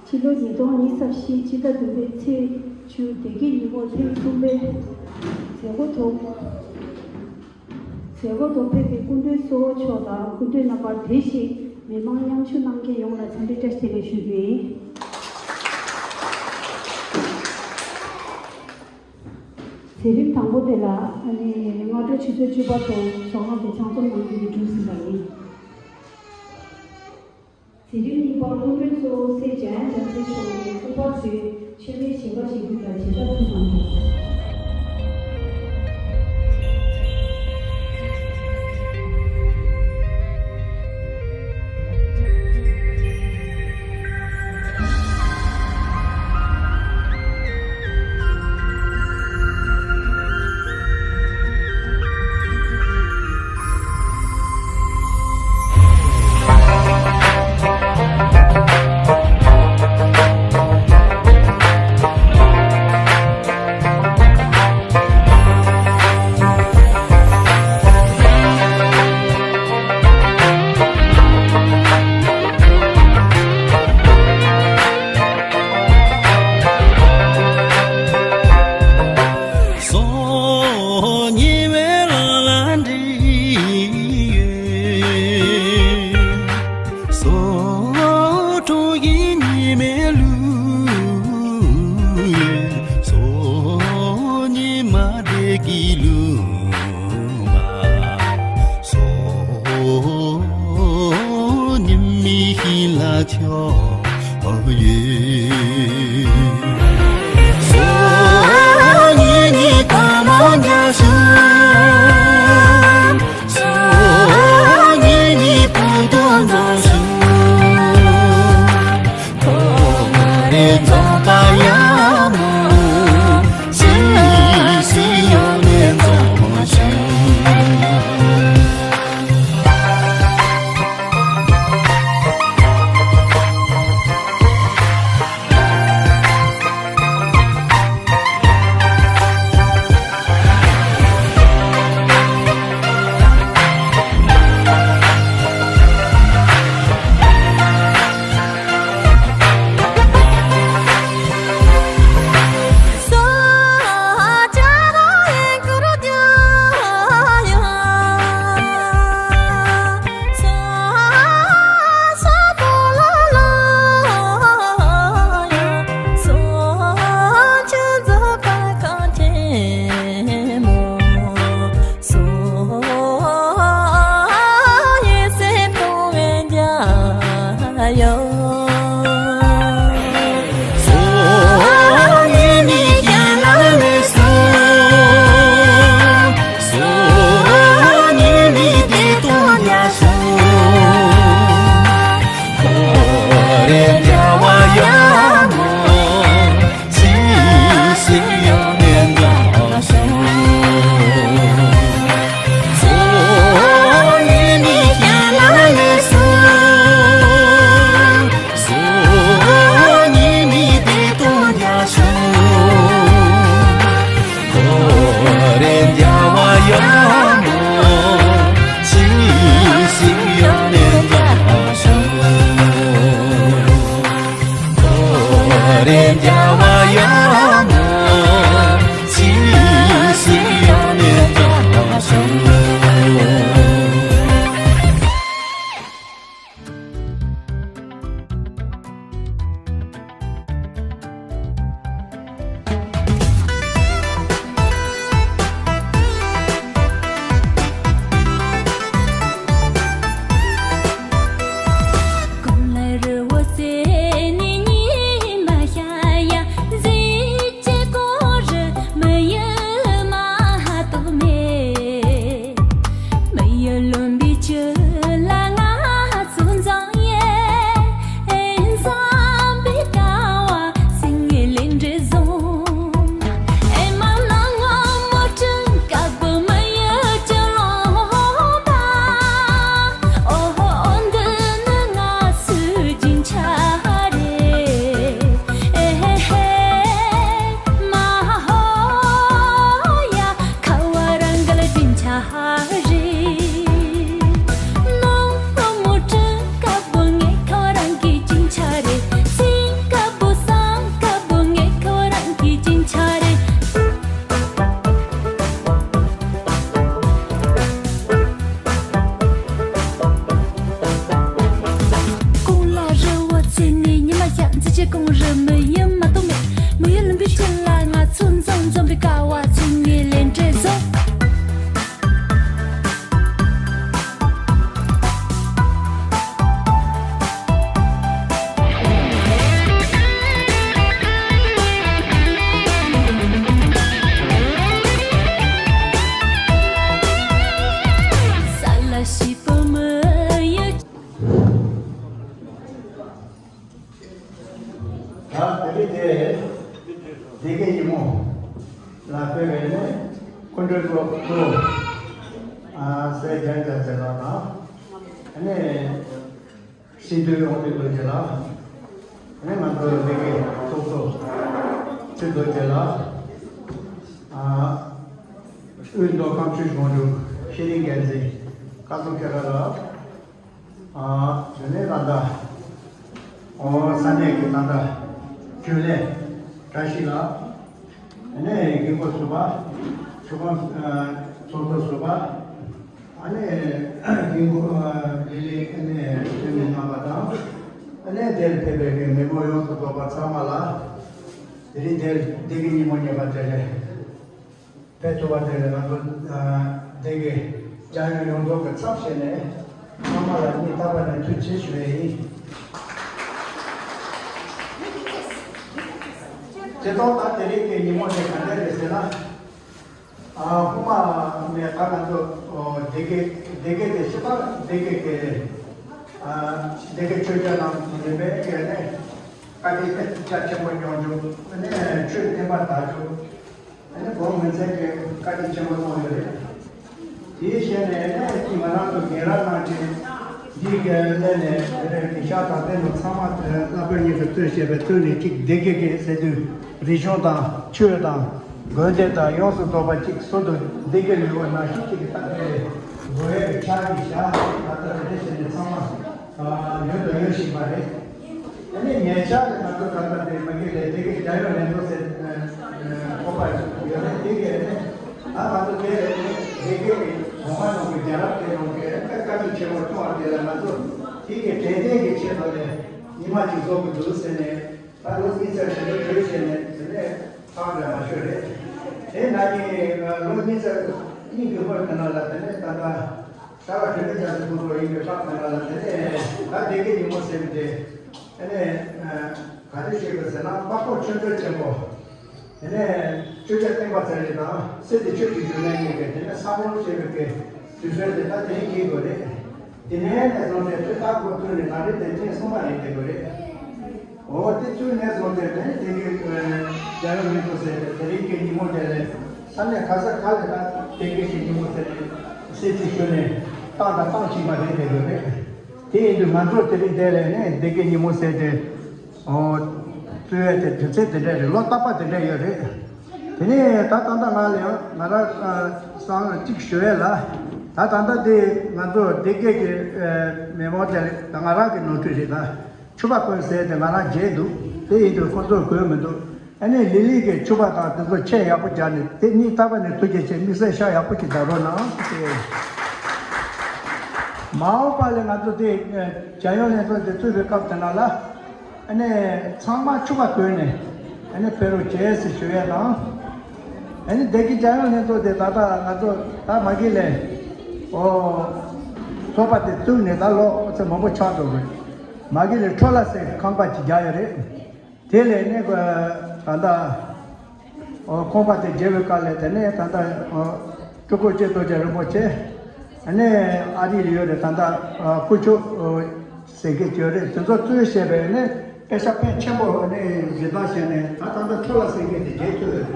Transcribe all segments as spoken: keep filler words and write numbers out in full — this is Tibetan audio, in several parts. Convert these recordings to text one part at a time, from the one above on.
ཕྱི་ལོ་ཉིས་སྟོང་ཉི་ཤུ་རྩ་བཞི་སྤྱི་ཟླ་བདུན་པའི་ཚེས་བཅུ་བདེ་སྐྱིད་ཉིན་མོ་ཐེངས་གསུམ་པའི་མཛད་སྒོ་ཐོག་མཛད་སྒོ་ཐོག་ཕེབས་པའི་སྐུ་མགྲོན་གཙོ་བོ་མཆོག་དང་སྐུ་མགྲོན་རྣམ་པ། དེ་བཞིན་མི་མང་མཉམ་ཞུགས་གནང་མཁན་ཡོངས་ལ་འཚམས་འདྲི་བཀྲ་ཤིས་བདེ་ལེགས་ཞུ་རྒྱུ་ཡིན། མཛད་རིམ་དང་པོ་དེ་ལ་ཨ་ནི་སྔ་དྲོ་ཆུ་ཚོད་བཅུ་པ་ཐོག་ཚོགས་ཁང་དུ་ཕྱག་འཛོམས་གནང་རྒྱུ་གི་གྲོས་ཟིན་པ་ཡིན། མཛད་རིམ་གཉིས་པ་སྐུ་མགྲོན་གཙོ་བོ་སྲས་འཇམ་དབྱངས་རྒྱ་མཚོ་མཆོག་ནས་སྐུ་པར་མཛོད་ཆེད་མའི་བྱེད་སྒོ་བྱེད་རྒྱུ་དང་བྱེད་ཐབས་ཐུགས་དམ་བསྐྱེད། སྡེ་དགེ་ཉིན་མོ་ལ་ཕེབས་པའི་ནས་སྐུ་མགྲོན་གཙོ་བོ་ཨ་སྲས་འཇམ་དབྱངས་རྒྱལ་མཚན་ལགས་དང་། ཨ་ནི་སྲིད་དོན་ཨོ་ཏི་ལོ་རྒྱལ་ལགས། ཨ་ནི་ང་ཚོ་སྡེ་དགེ་ཚོགས་གཙོ་ཚེ་རྡོ་རྒྱལ་ལགས། ཨ་དབུས་མདོ་ཁམས་ཆུ་བཞི་སྒང་དྲུག་ཤེས་རིག་འགན་འཛིན་བཀའ་ཟུར་སྐལ་བཟང་ལགས། ཨ་དེ་ནས་ད་ལྟ་ཨོ་ས་གནས་ཀྱི་ད་ལྟ་རྒྱུན་ལས་བཀྲ་ཤིས་ལགས། དེ་ནས་རྒན་གོག་ཟུར་པ། ཆུ་ཁང་ཨ་ཚོགས་གཙོ་ཟུར་པ། ཨ་ནི་རྒན་གོག་ཨ་ལི་ལི་ཨ་ནི་སྤྱི་མི་རྣམ་པ་དང་། ཨ་ནི་དེར་ཕེབས་པའི་མི་མང་ཡོངས་སུ་རྫོགས་པ་ཚང་མ་ལ་དེ་རིང་དེར་སྡེ་དགེ་ཉིན་མོ་ཉེ་བ་དེ་རེད། ཕེབས་ཐུབ་པ་དེ་ལ་ང་ཚོ་སྡེ་དགེ་རྒྱལ་ཡོངས་ཡོངས་རྫོགས་ཀྱི་ཚབ་བྱས་ནས་ཚང་མ་ལ་སྙིང་ཐག་པ་ནས་ཐུགས་རྗེ་ཆེ་ཞུ་ཡས་ཡིན། དེ་ཐོག་ད་དེ་རིང་གི་ཉིན་མོ་དེ་ག་འདྲ་རེད་ཟེར་ན། ཨ་སྔོན་མ་ནས་ད་ང་ཚོ་སྡེ་དགེ་སྡེ་དགེ་དེ་ཤི་པ་སྡེ་དགེ་གི་ཨ་སྡེ་དགེ་ཆོས་རྒྱལ་རྣམས་ཀྱི་རིམ་པས་བྱས་ནས་བཀའ་དྲིན་རྒྱ་ཆེན་པོ་མྱོང་བྱུང་། ཨ་ནི་ཆོས་བསྟན་པ་དར་བྱུང་། ཨ་ནི་གོང་མིང་ཚན་གྱི་བཀའ་དྲིན་ཆེན་པོ་གནང་ཡོད་རེད། དེའི་ཞལ་ནས་ཨ་ནི་ཅིག་ང་རང་ཚོ་རྒན་རབས་རྣམས་ཀྱིས་འདིའི་གི་སླད་ནས་དེ་རིང་གི་ཤག་དང་ལྡན་པ་ཚང་མ་བླ་དཔོན་གཉིས་ཀྱིས་གཙོས་བྱས་པའི་གཙོས་ནས་ཅིག་སྡེ་དགེ་གི་སྲིད་དོན་རིག་གཞུང་དང་ཆོས་དང་དགོན་སྡེ་དང་ཡོངས་སུ་རྫོགས་པ་ཅིག་ཟུར་དུ་སྡེ་དགེ་ལུས་པ་ནང་བཞིན་ཅིག་གི་ད་ལྟའི་དགོས་ཡས་ཀྱི་ཕྱག་གི་ཞག་ད་ལྟ་དེ་འདྲ་བྱས་ནས་ཚང་མ་ཡོད་དང་ཡོད་བཞིན་པ་རེད། དེ་ནས་ཉེ་ཆར་ལ་ང་ཚོ་ད་ལྟ་དེ་མ་གི་ལས་དེ་གའི་རྒྱལ་ཡོངས་ལས་འགུལ་ཟེར་ཚོགས་པ་ཞིག་ཡོད་རེད། དེ་གའི་ནས་ད་ང་ཚོ་དེ་ལས་དེ་གའི་གོང་མ་ནང་གི་རྒྱལ་རབས་དེ་ནང་གི་བཀའ་དྲིན་ཆེན་པོ་བྱུང་བ་དེ་ལ་ང་ཚོ་དེ་གའི་དྲན་རྟེན་གྱི་ཆེད་དུ་ནས་ཉི་མ་གཅིག་བཟོ་དགོས་འདུག་ཟེར་ནས་ད་ལོ་གཉིས་ཚར་ཞིག་ལོ་གྲོས་བྱས་ནས་དེ་ནས་ཐག་རེ་མ་ཆོད་རེད། དེ་ན་ནི་ལོ་གཉིས་ཚར་གཉིས་ཀྱི་བར་དེ་ན་ལ་དེ་ནས་ད་ལྟ། ད་བར་དོན་རྒྱ་མཚོ་ཁོང་ཚོ་ཡིན་པའི་སྐབས་དེ་ན་ལ་དེ་ནས་ད་སྡེ་དགེ་ཉིན་མོ་ཟེར་བའི་དེ་ཨ་ནི་ག་རེ་བཤད་དགོས་ཟེར་ན་དཔའ་ཁོག་ཆོས་འདོད་ཆེན་པོ། དེ་ནས་ཆོས་རྒྱལ་སྟོན་པ་ཚེ་རིང་དང་སྲིད་དེ་ཆོས་ཀྱི་རྒྱུན་ལས་གཉིས་ཀྱིས་དེ་ནས་བསམ་བློ་བྱེད་པའི་གི་དུས་ཚོད་དེ་ད་དེ་རིང་གི་དགོས་རེད། དེ་ནས་ནས་བཟུང་སྟེ་དུས་རྟག་ཏུ་ཐུག་ནས་ང་རེ་དེ་ཐེངས་གསུམ་པ་རེད་དེ་དགོས་རེད། འོ་དེ་ཚོའི་ནས་བཟུང་སྟེ་དེ་ནི་དེ་གའི་རྒྱལ་ཡོངས་ལས་འགུལ་ཟེར་ཏེ་དེ་རིང་གི་ཉིན་མོ་དེ་ལས་ས་གནས་ག་ས་ག་ལ་ད་དེ་གའི་གི་ཉིན་མོ་ཟེར་ཏེ་སྲིད་ཇུས་ཞུས་ནས་བཏང་དང་བཏང་བཞིན་པ་རེད་དེ་དགོས་རེད། དེ་ཡིན་དུས་ང་ཚོ་དེ་རིང་དེ་ལས་ནས་དེ་གའི་ཉིན་མོ་ཟེར་ཏེ་འོ་རྩོད་ཡས་དེ་དུས་ཚོད་དེ་འདྲ་རེད། ལོ་རྟག་པ་དེ་འདྲ་ཡོད་རེད། དེ་ནས་ད་ད་ལྟ་ང་ལ་ཡང་ང་རང་སང་གཅིག་ཞུ་ཡས་ལ་ད་ད་ལྟ་དེ་ང་ཚོ་སྡེ་དགེ་གི་མི་མང་དེ་ང་རང་གི་ནོར་འཁྲུལ་རེད། ད་ཕྱུ་པ་དཀོན་ཟེར་དེ་ང་རང་བརྗེད་འདུག་དེ་ཡིན་དུས་ཁོ་ཚོར་དགོས་མི་འདུག་ཨ་ནི་ལི་ལི་གི་ཕྱུ་པ་དང་དེ་ཚོ་ཆས་ཡག་པོ་སྦྱར་ནས་དེ་གཉིས་ལྟ་བ་ནས་ཐུགས་རྗེ་ཆེ། དམིགས་བསལ་ཤ་ཡག་པོ་ཞིག་བདག་རོགས་གནང་ཟེར། མ་འོངས་པ་ལ་ང་ཚོ་དེ་རྒྱལ་ཡོངས་ལྷན་ཚོགས་དེ་བཙུགས་པའི་སྐབས་དེ་ན་ལ། ཨ་ནི་ཚང་མ་ཕྱུ་པ་གོན་ནས་ཨ་ནི་ཕེབས་རོགས་བྱས་ཟེར་ཞུ་ཡས་དང་། ཨ་ནི་སྡེ་དགེ་རྒྱལ་ཡོངས་ལྷན་ཚོགས་དེ་ད་ལྟ་ང་ཚོ་ད་མ་གི་ལས་ཨོ་ཚོགས་པ་དེ་བཙུགས་ནས་ད་ལོ་ཚོད་མང་པོ་ཆགས་འགྲོ་གི་རེད། མ་གི་ལས་ཁྲོ་ལ་ཟེར་ཁང་པ་ཅིག་རྒྱག་ཡོད་རེད། དེ་ལས་ནི་ད་ལྟ་ཨོ་ཁང་པ་དེ་རྒྱལ་བའི་བཀའ་ལས་དེ་ནས་ད་ལྟ་ཨོ་སྤྲུལ་སྐུ་ལྕེ་རྡོ་རྗེ་རིན་པོ་ཆེ་ཨ་ནི་ཨ་རི་ལ་ཡོད་རེད། ད་ལྟ་ཨོ་སྐུ་ཕྱོགས་ཟེར་གྱི་ཡོད་རེད། དེ་ཚོ་གཙོས་བྱས་པའི་ནི་སྐད་ཆ་ཕན་ཆེན་པོ་ནི་བཞེས་སྟངས་བྱས་ནས་ད་ད་ལྟ་ཁྲོ་ལ་ཟེར་མཁན་དེ་བརྗེད་ཐུབ་ཡོད།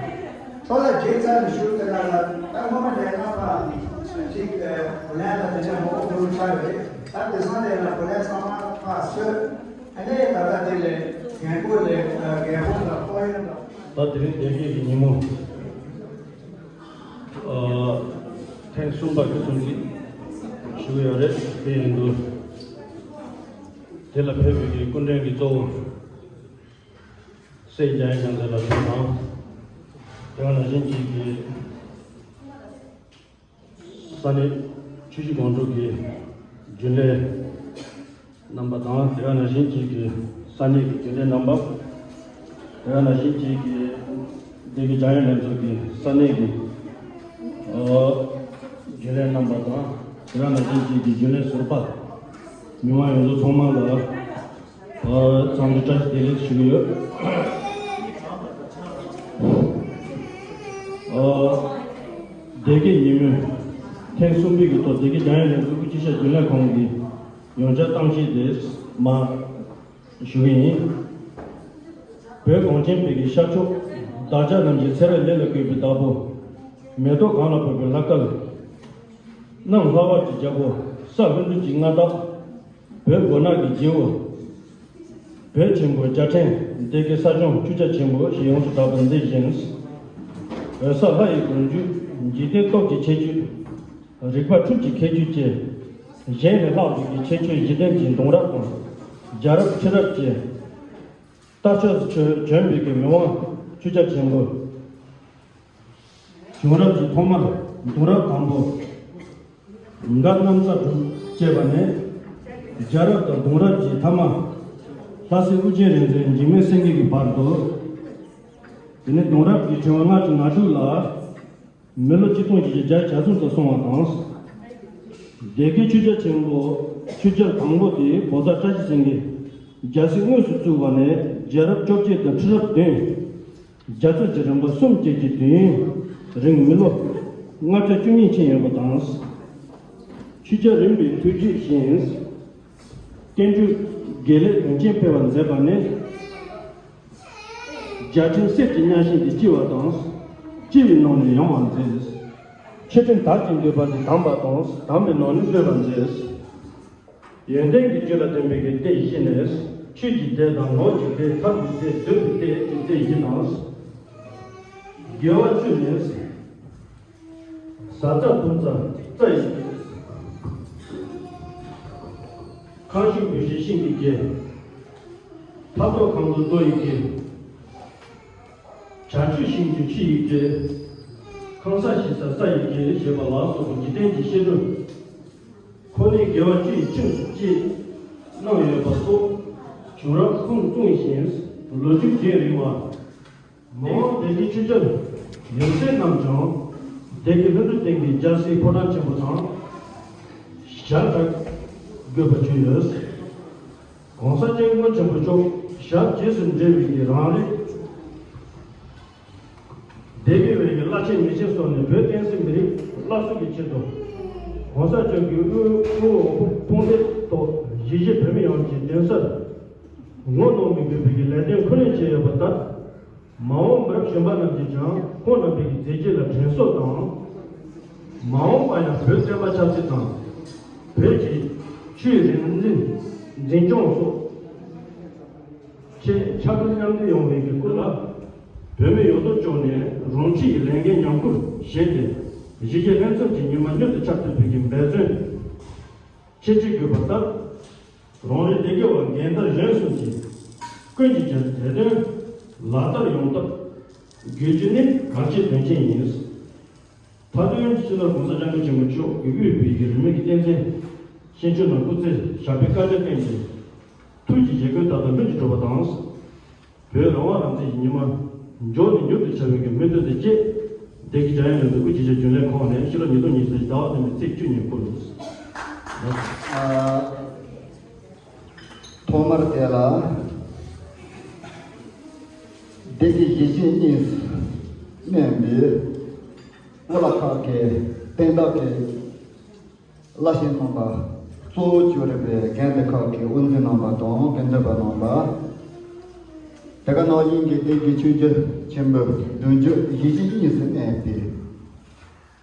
ཁྲོ་ལ་བརྗེད་ཚར་ནས་ཞུ་དེ་ལ་ལ་ད་སྔོན་མ་ནས་ང་ཕ་ཅིག་ལན་ལ་དེ་ནས་མོ་གོ་གོ་ཆགས་ཡོད་རེད། ད་དེང་སང་ལས་ལ་གོ་ལན་ཚང་མ་ཕ་གསོས། ཨ་ནི་ད་ལྟ་དེ་ལས་རྒན་པོ་ལས་རྒན་པོ་ལ་ཁོ་ཡོད་ལ། ད་དེ་རིང་སྡེ་དགེ་གི་ཉིན་མོ། ཨ་ཐེངས་གསུམ་པ་གི་སྲུང་བརྩི་ཞུ་གི་ཡོད་རེད། དེ་ཡིན་དུས་དེ་ལ་ཕེབས་པའི་གི་སྐུ་མགྲོན་གྱི་གཙོ་བོ་སྲས་འཇམ་དབྱངས་རྒྱལ་མཚན་ལགས་དང་། དེ་ག་ནང་བཞིན་གྱི་གི་ས་གནས་ཆུ་བཞི་སྒང་དྲུག་གི་རྒྱུན་ལས་རྣམ་པ་དང་། དེ་ག་ནང་བཞིན་གྱི་གི་ས་གནས་ཀྱི་རྒྱུན་ལས་རྣམ་པ། དེ་ག་ནང་བཞིན་གྱི་གི་སྡེ་དགེ་རྒྱལ་ཡོངས་ལྷན་ཚོགས་ཀྱི་ས་གནས་ཀྱི་ཨ་རྒྱུན་ལས་རྣམ་པ་དང་། དེ་ག་ནང་བཞིན་གྱི་གི་རྒྱུན་ལས་ཟུར་པ། མི་མང་ཡོངས་རྫོགས་ཚང་མ་ལ་ཨ་འཚམས་འདྲི་བཀྲ་ཤིས་བདེ་ལེགས་ཞུ་གི་ཡོད། ཨ་སྡེ་དགེ་ཉིན་མོའི་ཐེངས་གསུམ་པའི་གི་ཐོག་སྡེ་དགེ་རྒྱལ་ཡོངས་ལས་འགུལ་སྤྱི་བཤད་རྒྱུན་ལས་ཁང་གི་ཡོངས་ཁྱབ་གཏམ་བཤད་དེ་མ་ཞུ་གི་ཡིན། བོད་གངས་ཅན་པའི་གི་ཤར་ཕྱོགས་ བདག་ཅག་རྣམས་ཀྱི་ཚེ་རབས་ལས་ལ་བཀོད་པའི་བདག་པོ། མེ་ཏོག་གང་ལ་ཕོག་པའི་ལྷ་སྐལ། གནམ་ལྷ་བར་གྱི་རྒྱལ་པོ། ས་ལྷུན་གྲུབ་ཀྱི་མངའ་བདག། བོད་མགོ་ནག་གི་རྗེ་བོ། བོད་ཆེན་པོ་རྒྱལ་ཕྲན་སྡེ་དགེ་ས་སྐྱོང་ཆོས་རྒྱལ་ཆེན་པོ་ཞེས་ཡོངས་སུ་གྲགས་པ་འདི་བཞིན། འོད་གསལ་ལྷ་ཡི་དགོངས་རྒྱུད་འཇིག་རྟེན་སྟོབས་ཀྱི་ཁྱད་ཆོས། རིག་པ་འཁྲུལ་གྱི་ཁྱད་ཆོས་བཅས། གཞན་ལས་ལྷག་པའི་ཁྱད་ཆོས་བཞི་ལྡན་གྱི་གདུང་རབས་དང་། རྒྱལ་རབས་ཁྲི་རབས་ཀྱི་ལྟ་ཕྱོགས་སུ་བྱོན་པའི་གི་མི་དབང་ཆོས་རྒྱལ་ཆེན་པོ། བྱུང་རབས་ཀྱི་ཐོག་མར་གདུང་རབས་དང་པོ། འགའ་གནམ་ས་གྲུབ་ཅེས་པ་ནས། རྒྱལ་རབས་དང་གདུང་རབས་ཀྱི་ཐ་མ། ལྷ་སྲས་ཨོ་རྒྱན་རིག་འཛིན་འཇིགས་མེད་སེང་གེ་གི་བར་དུ། དེ་ནས་གདུང་རབས་ཀྱི་ཕྲེང་བ་ལྔ་བཅུ་ང་དྲུག་ལ། མི་ལོ་ཆིག་སྟོང་བཞི་བརྒྱ་གྱ་གསུམ་དུ་སོང་བ་དང་། སྡེ་དགེ་ཆོས་རྒྱལ་ཆེན་པོ་ཆོས་རྒྱལ་དང་པོ་དེ་བོད་ཟླ་བཀྲ་ཤིས་ཚེས་ཀྱི་རྒྱལ་སྲིད་དངོས་སུ་བཙུགས་པ་ནས་རྒྱལ་རབས་བཅོ་བརྒྱད་དང་ཁྲི་རབས་བདུན། རྒྱལ་ཚབ་ཀྱི་རིམ་པ་གསུམ་བཅས་ཀྱི་དུས་ཡུན་རིང་མི་ལོ་ལྔ་བརྒྱ་བཅུ་གཉིས་ཕྱིན་ཡོད་པ་དང་། ཆོས་རྒྱལ་རིམ་པའི་ཐུགས་རྗེ་བཞིན། བསྟན་འགྲོའི་དགེ་ལེགས་དོན་ཆེན་སྤེལ་བར་མཛད་པ་ནི། རྒྱལ་ཕྲན་གསེར་གྱི་གཉའ་ཤིང་གིས་ལྕི་བ་དང་། ལྕི་བའི་ནང་ནས་ཡང་བར་མཛད། ཆོས་ཕྲན་དར་ཞིང་རྒུད་པ་ནི་དམ་པ་དང་། དམ་པའི་ནང་ནས་སྤེལ་བར་མཛད། ཡོན་ཏན་གྱི་བཅུད་ལ་ལྡན་པའི་གི་སྡེ་བཞི་ནི། ཆོས་ཀྱི་སྡེ་དང་། ངག་གི་སྡེ། ཐབས་ཀྱི་སྡེ། འདུན་གྱི་སྡེ་ཅེས་སྡེ་བཞི་དང་། དགེ་བ་བཅུ་ནི། ཟ་རྩ་འཐུང་རྩ་རྩ་ཡི་སྡེ། ཁ་ཤུབས་གོས་ཆེན་ཤིང་གི་སྡེ། ཕ་རྡོ་ཁང་དུ་རྡོ་ཡི་སྡེ། བྱ་ཆུ་ཤིང་གི་ཆུ་ཡི་སྡེ། ཁང་ས་ཞིག་ས་ས་ཡི་སྡེ་ཞེས་པ་ལ་སོགས་པ་འཇིག་རྟེན་གྱི་བཤད་སྒྲུབ་ཁོ་ནའི་དགེ་བ་བཅུ་ཡི་ཁྱིམ་སུ་སྐྱེས་གནང་ཡོད་པ་སོགས་བྱུང་རབས་ཁུངས་གསུངས་ཤིང་། ལོ་རྒྱུས་རྒྱུན་རིང་བ། མི་དབང་སྡེ་དགེ་ཆོས་རྒྱལ་ཡབ་སྲས་རྣམས་ཀྱང་སྡེ་དགེ་ལྷུན་གྲུབ་སྟེང་གི་རྒྱལ་སྲས་ཕོ་བྲང་ཆེན་པོ་དང་ཞལ་གྲགས་དགོས་པར་གྱུར་ཡོད། ༸གོང་ས་སྐྱབས་མགོན་ཆེན་པོ་མཆོག་ཞབས་རྗེས་སུ་འབྲེལ་བའི་གི་རང་རིགས་སྡེ་དགེ་བའི་གི་བླ་ཆེན་མི་ཆེན་སོགས་ནས་བོད་བསྟན་སྲིད་མི་རིགས་སླར་གསོ་གི་ཆེད་དུ་༸གོང་ས་མཆོག་གིས་དབུས་དབུས་འོག་དཔུང་སྡེ་ཐོག་གཞིས་བྱེས་བོད་མི་ཡོངས་ཀྱི་མདུན་སར་ངོ་གནོང་མི་དགོས་པའི་གི་ལས་དོན་འཁུར་ལེན་བྱས་ཡོད་པ་ལྟར། མ་འོངས་མི་རབས་གཞོན་པ་རྣམས་ཀྱིས་ཀྱང་ཁོང་རྣམ་པའི་མཛད་རྗེས་ལ་དྲན་གསོ་དང་། མ་འོངས་པར་ཡང་བོད་བསྟན་པ་ཆབ་སྲིད་དང་། བོད་ཀྱི་ཆོས་རིག་འཛིན་འཛིན་སྐྱོང་སོགས་ཆེད་ཕྱར་གྲུ་མཉམ་འདེགས་ཡོང་བའི་གི་སྐོར་ལ། བོད་མི་ཡོངས་རྫོགས་ཕྱོགས་ནས་རང་འཁྲིའི་ལས་འགན་མཉམ་འཁུར་བྱས་ཏེ། གཞིས་བྱེས་ལྷན་འཛོམས་ཀྱི་ཉི་མ་མྱུར་དུ་འཆར་ཐུབ་པའི་གི་འབད་བརྩོན་ཆེ་བསྐྱེད་དགོས་པ་ལྟར། རང་རེའི་སྡེ་དགེ་བ་འགན་བདག་གཞོན་གསུམ་གྱིས་ཀུན་གྱིས་ཀྱང་དེ་དོན་ལག་བསྟར་ཡོང་ཐབས་དགོས་རྒྱུ་ནི་གལ་ཆེའི་དོན་ཆེན་ཡིན། མཐའ་དོན་སྤྱི་ནོར་༸གོང་ས་༸སྐྱབས་མགོན་ཆེན་པོ་མཆོག་གིས་དབུས་བོད་ཀྱི་རིས་མེད་ཀྱི་བསྟན་འཛིན་ཤེས་ཆོས་རྣམས་སྐུ་ཚེ་ཞབས་པད་བསྐལ་བརྒྱར་བརྟན་ཅིང་། ཐུགས་ཀྱི་བཞེད་དགོངས་ལྟར་དུ་ལྷུན་གྱིས་གྲུབ་པ་དང་། བོད་རང་དབང་རང་བཙན་གྱི་ཉི་མ་མགྱོགས་ནས་མྱུར་དུ་འཆར་བའི་གི་སྨོན་འདུན་དང་བཅས། སྡེ་དགེ་འཇམ་དབྱངས་ལུང་པའི་སྐུ་སྐྱེ་ཆེན་རྒྱུན་ལས་ཁང་ནས་ཕྱི་ལོ་ཉིས་སྟོང་ཉི་ཤུ་རྩ་བཞི་ཟླ་བ་བདུན་པའི་ཚེས་བཅུ་ཉིན་བསྐུར། ཨ། ཐོག་མར་དེ་ལ་སྡེ་དགེ་གཞིས་བྱེས་གཉིས་སུ་གནས་པའི་དབུ་བླ་ཁག་གི་བསྟན་བདག་གི་བླ་ཆེན་རྣམ་པ། གཙོ་བོ་གྱུར་པའི་དགོན་སྡེ་ཁག་གི་དབུ་འཛིན་རྣམ་པ་དང་དགེ་འདུན་པ་རྣམ་པ། དེ་ག་ནང་བཞིན་གྱི་སྡེ་དགེ་ཆོས་རྒྱལ་ཆེན་པོའི་གདུང་རྒྱུད་གཞིས་བྱེས་གཉིས་སུ་གནས་ཏེ།